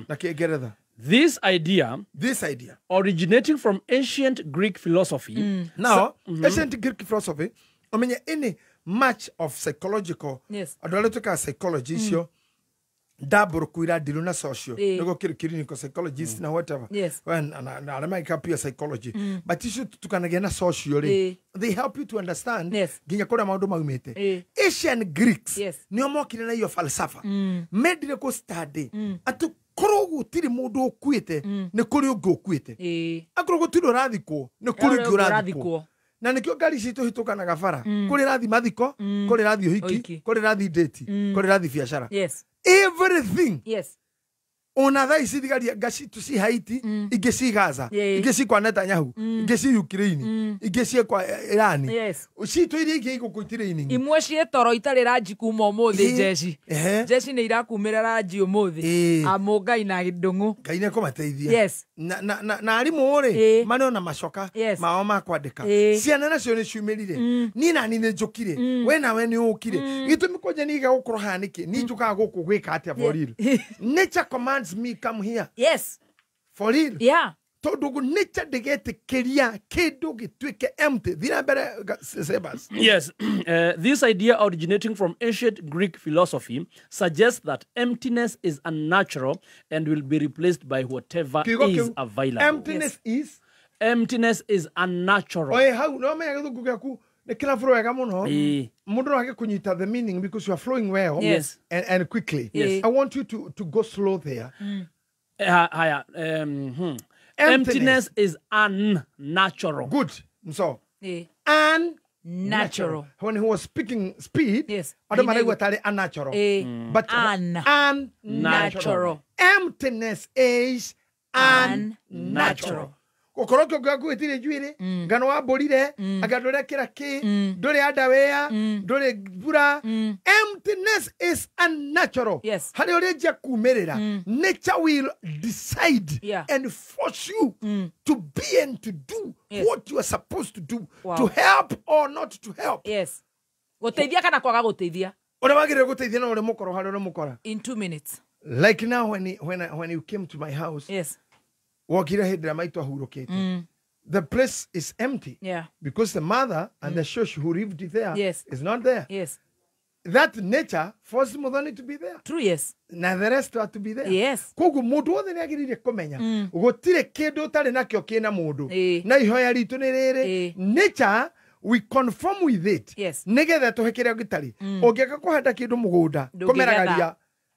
Speaker 1: na Kĩngeretha.
Speaker 3: This idea originating from ancient Greek philosophy.
Speaker 1: Now, ancient Greek philosophy, I mean, any much of psychological,
Speaker 2: yes.
Speaker 1: I psychology issue, double kuira diluna social, no clinical psychologist na whatever.
Speaker 2: Yes.
Speaker 1: When and I might pure psychology, but issue to can again social, they help you to understand.
Speaker 2: Yes.
Speaker 1: Ginya kora maundu maumite. Ancient Greeks,
Speaker 2: yes.
Speaker 1: nio mokire na iyo falsafa. Mendire ko study. Atu korwo gutiri mundu ukuite ni kuri ungi ukuite. Akorwo gutiri urathikwo ni kuri ungi urathikwo. Na nikio ngari citũ hitũkanaga bara. Kuri rathi mathiko, kuri rathi ũhiki, kuri rathi date, kuri rathi biacara.
Speaker 2: Yes.
Speaker 1: Everything.
Speaker 2: Yes.
Speaker 1: Ona thaa ici thigari anga citũ ci Haiti, ingĩ ci Gaza, ingĩ ci kwa Netanyahu, ingĩ ci Ukraine, ingĩ ci kwa Iran.
Speaker 2: Yes.
Speaker 1: Citũ iria ingĩ igũkũ itirĩ inini.
Speaker 2: Imwe ciĩ toro itarĩ ranji kuma ũmũthĩ jeshi. Jeshi nĩ irakumĩra ranji ũmũthĩ. Amũ Ngai na ndũng'ũ.
Speaker 1: Ngai nĩ ekũmateithia.
Speaker 2: Yes.
Speaker 1: Na arimũ rĩ, marĩ ona macoka mao ma kwandĩka. Ciana nacio nĩ ciumĩrire. Niĩ nani nĩ njũkire. We nawe nĩ ũkire. Gĩtũmi kwanja niĩ gũkorwo haha nĩkĩ? Niĩ njũkaga gũkũ gwĩka atĩa for real? Nature commands me come here.
Speaker 2: Yes.
Speaker 1: For real.
Speaker 2: Yeah.
Speaker 1: Tondu nature ndĩgetĩkĩria kĩndũ gĩtuĩke empty. Thiĩ na mbere Sebas.
Speaker 3: Yes. This idea originating from ancient Greek philosophy suggests that emptiness is unnatural and will be replaced by whatever is available.
Speaker 1: Emptiness is?
Speaker 3: Emptiness is unnatural.
Speaker 1: Oe hau no menya gĩthũngũ gĩaku nĩ kĩrabũrũ wega mũno. Mũndũ no age kũnyita the meaning because you are flowing well.
Speaker 2: Yes.
Speaker 1: And quickly.
Speaker 3: Yes.
Speaker 1: I want you to go slow there.
Speaker 3: Emptiness is unnatural.
Speaker 1: Good. So, unnatural. When he was speaking speed,
Speaker 2: yes.
Speaker 1: andũ maraigua tarĩ unnatural. But unnatural. Emptiness is unnatural. Gũkorwo kĩongo gĩaku gĩtirĩ njuĩrĩ, ngano wambũrire, anga ndũrekĩra kĩ, ndũrĩ underwear, ndũrĩ mbura. Emptiness is unnatural.
Speaker 2: Yes.
Speaker 1: Harĩ ũrĩa njia kumĩrĩra, nature will decide and force you to be and to do what you are supposed to do, to help or not to help.
Speaker 2: Yes. Gũteithia kana kwaga gũteithia.
Speaker 1: Ũrĩa wagĩrĩire gũteithia na ũrĩa mũkorwo harĩa ũrĩa mũkora.
Speaker 2: In 2 minutes.
Speaker 1: Like now when you came to my house.
Speaker 2: Yes.
Speaker 1: Wokire hĩndĩ ĩrĩa maitũ ahurũkĩte. The place is empty.
Speaker 2: Yeah.
Speaker 1: Because the mother and the church who lived there
Speaker 2: yes.
Speaker 1: is not there.
Speaker 2: Yes.
Speaker 1: That nature forced Muthoni to be there
Speaker 2: True, yes.
Speaker 1: na the rest are to be there.
Speaker 2: Yes.
Speaker 1: Koguo mũndũ wothe nĩ agĩrĩire kũmenya gũtirĩ kĩndũ ũtarĩ nakĩo kĩna mũndũ. Na ihoya ritũ nĩ rĩrĩ, nature we conform with it nĩgetha tũhe kĩrĩa gĩtarĩ. Ũngĩaga kũhanda kĩndũ mũgũnda,
Speaker 2: Ndũngĩgetha.
Speaker 1: kũmeraga ria.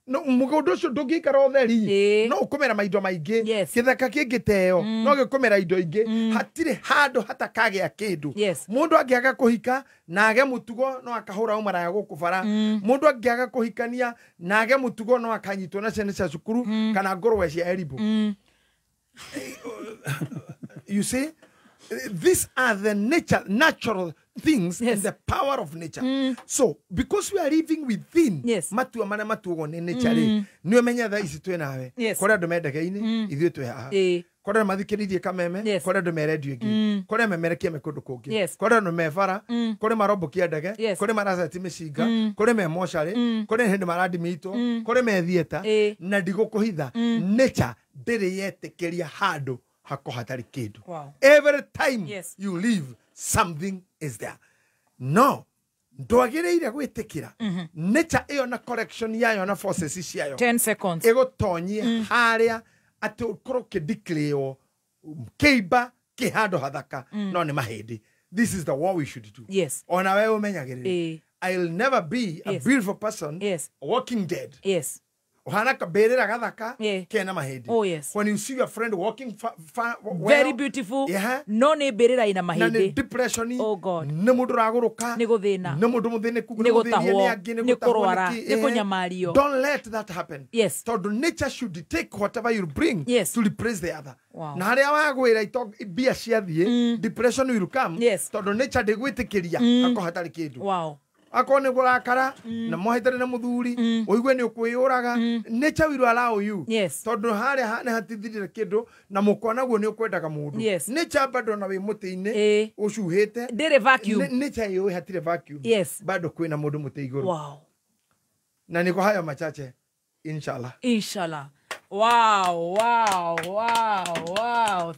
Speaker 1: No, mũgũnda ũcio ndũngĩikara ũtheri, no ũkũmera maindo maingĩ. Gĩthaka kĩngĩteo no gĩkũmera indo ingĩ. Hatirĩ handũ hatakagĩa kĩndũ. Mũndũ angĩaga kũhika na age mũtugo no akahũra ũmaraya gũkũ bara. Mũndũ angĩaga kũhikania na age mũtugo no akanyitwo na ciana cia cukuru kana ngũrwe cia erimũ. You see, these are the nature natural things and the power of nature. So because we are living within matua marĩa matuagwo nĩ nature rĩ, nĩ ũmenye thaa ici twĩ nawe, kũrĩ andũ me ndege-inĩ, ithuĩ twĩ haha, kũrĩ andũ mathikĩrĩirie kameme, kũrĩ andũ me redio ĩngĩ, kũrĩ amemerekia me kũndũ kũngĩ, kũrĩ andũ me bara, kũrĩ marombokia ndege, kũrĩ maraceti mĩcinga, kũrĩ me mocarĩ, kũrĩ hĩndĩ maradimitwo, kũrĩ me theatre. Na ndigũkũhitha, nature ndĩrĩ yetĩkĩria handũ hako hatarĩ kĩndũ. Every time you leave, something is there. No ndwagĩrĩire gwĩtĩkĩra nature ĩyo na correction yayo na forces ciayo
Speaker 2: 10 seconds.
Speaker 1: Ĩgũtonyie harĩa atĩ ũkorwo ũkĩdeclare kĩimba kĩ handũ hathaka no nĩ mahĩndĩ. This is the what we should do. Ona we ũmenyagĩrĩre. I'll never be a beautiful person walking dead, uhana kabĩrĩra gathaka kena mahĩndĩ. When you see your friend walking well,
Speaker 2: Very beautiful. No nĩ mbĩrĩra ĩna
Speaker 1: na nĩ
Speaker 2: mahĩndĩ.
Speaker 1: Depression.
Speaker 2: Oh God.
Speaker 1: Nĩ mũndũ ũragũrũka.
Speaker 2: Nĩ gũthĩna.
Speaker 1: Nĩ mũndũ mũthĩnĩku,
Speaker 2: Nĩ
Speaker 1: nĩ mũthĩnie
Speaker 2: gũtahwo,
Speaker 1: nĩ angĩ,
Speaker 2: nĩ
Speaker 1: gũtahwo,
Speaker 2: kũrwara,
Speaker 1: nĩ kĩ,
Speaker 2: nĩ kũnyamario.
Speaker 1: Don't let that happen, tondũ nature should take whatever you bring to replace the other. Na harĩa wagwĩra mbia ciathiĩ, depression will come, tondũ nature ndĩgwĩtĩkĩria hakorwo hatarĩ kĩndũ. Akorwo nĩ kũrakara na mwahĩtane na mũthuri, ũigue nĩ ũkwĩyũraga, nature will allow you, tondũ harĩa nĩ hatithirire kĩndũ na mũkwa naguo nĩ ũkwendaga mũndũ. Nature bado na wĩ mũtĩ-inĩ ũcuhĩte.
Speaker 2: Ndĩrĩ vacuum.
Speaker 1: Nature ĩũĩ hatirĩ vacuum. Bado kwĩna mũndũ mũtĩ igũrũ. Na nĩ kwa hayo machache, inshallah.
Speaker 2: Inshallah. Wow.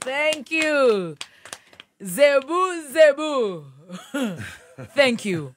Speaker 2: Thank you. Zebu, Zebu. Thank you.